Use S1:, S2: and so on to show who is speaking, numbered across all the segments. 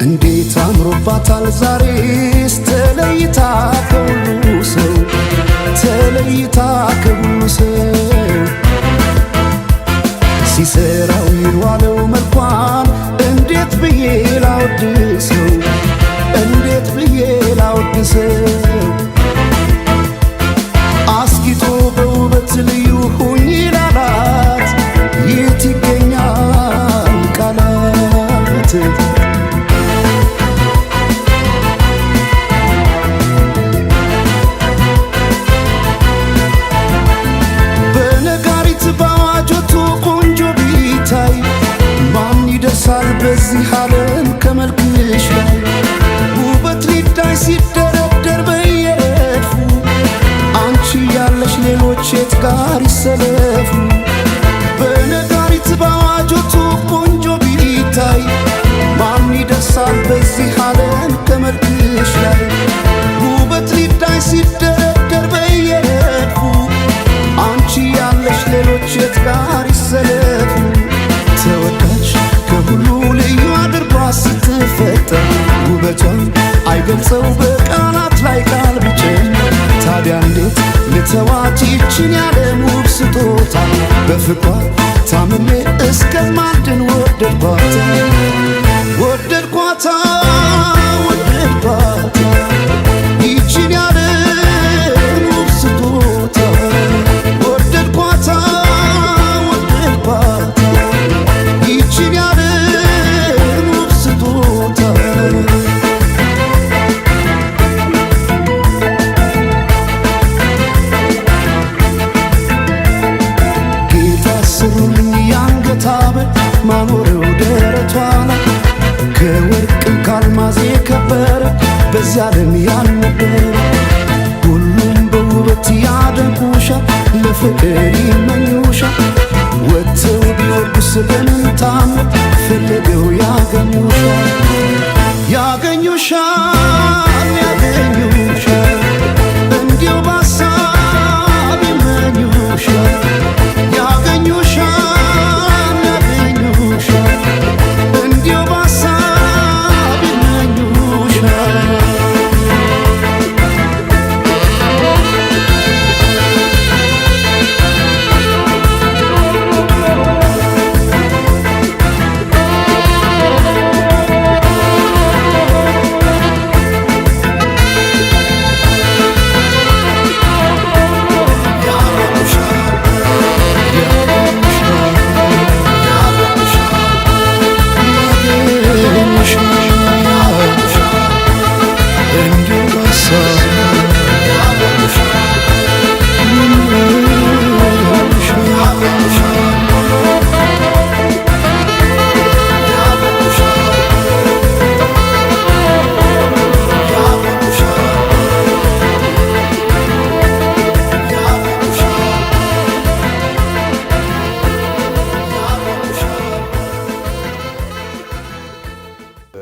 S1: እንዴት አምሮባታል ዛሬስ ተለይታ ከሁሉ ሰው፣ ተለይታ ከሁሉ ሰው። ሲሰራው የዋለው መልኳን እንዴት ብዬ ላወድሰው፣ እንዴት ብዬ ላወድሰው? አስጊጦ በውበት ልዩ ሁኝ ላላት የት ይገኛል ቃላት? በነጋሪት በአዋጆቱ ቆንጆ ቢታይ ማን ይደርሳል በዚህ ዓለም ከመልክሽ ላይ? ውበት ሊዳይ ሲደረደር በየረድፉ አንቺ ያለሽ ሌሎች የት ጋር ይሰለፉ? በነጋሪት በአዋጆቱ ቆንጆ ቢታይ ማን ይደርሳል በዚህ ዓለም ከመልክሽ ላይ? ውበት ሊዳይ ሲደረደር በየረድፉ አንቺ ያለሽ ሌሎች የት ጋር ይሰለፉ? ተወዳጅ ከሁሉ ልዩ አድርጓ ስትፈጠር ውበቷን አይገልጸው በቃላት ላይ ቃል ቢጨምር። ታዲያ እንዴት ልተዋት ይችን ያለም ውብ ስጦታ? በፍቅሯ ታምሜ እስከማድን ወደድኳት፣ ወደድኳታ፣ ወደድኳት ይችን ያለም ውብ ስጦታ። ወደድኳታ፣ ወደድኳት ይችን ያለም ውብ ስጦታ። ጌታ ስሩልኝ የአንገት ሐብል ማኖሪያው ደረቷ ላይ፣ ከወርቅም ካልማዝ የከበረ በዚያ ዓለም ያልነበረ። ሁሉም በውበት ያደንቁሻል፣ ለፍቅር ይመኙሻል። ወጥተው ቢወርዱስ በምን ታምር ፈልገው ያገኙሻል፣ ያገኙሻል፣ ያገኙሻል፣ እንዲሁ በሀሳብ ይመኙሻል። ያገኙሻል፣ ያገኙሻል፣ እንዲሁ በሀሳብ ይመኙሻል። እንዲሁ በሀሳብ ይመኙሻል።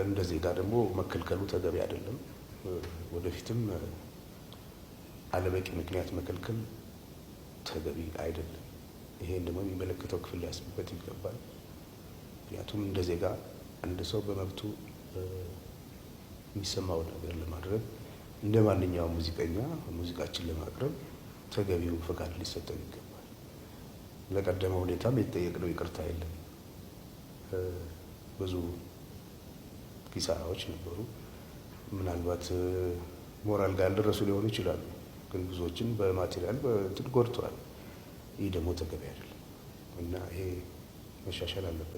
S2: እንደ ዜጋ ደግሞ መከልከሉ ተገቢ አይደለም። ወደፊትም አለበቂ ምክንያት መከልከል ተገቢ አይደለም። ይሄን ደግሞ የሚመለከተው ክፍል ሊያስብበት ይገባል። ምክንያቱም እንደ ዜጋ አንድ ሰው በመብቱ የሚሰማውን ነገር ለማድረግ እንደ ማንኛውም ሙዚቀኛ ሙዚቃችን ለማቅረብ ተገቢውን ፈቃድ ሊሰጠን ይገባል። ለቀደመው ሁኔታም የተጠየቅነው ይቅርታ የለም። ብዙ ኪሳራዎች ነበሩ። ምናልባት ሞራል ጋር ያልደረሱ ሊሆኑ ይችላሉ፣ ግን ብዙዎችን በ material በእንትን ጎድተዋል። ይህ ደግሞ ተገቢ አይደለም እና ይሄ መሻሻል አለበት።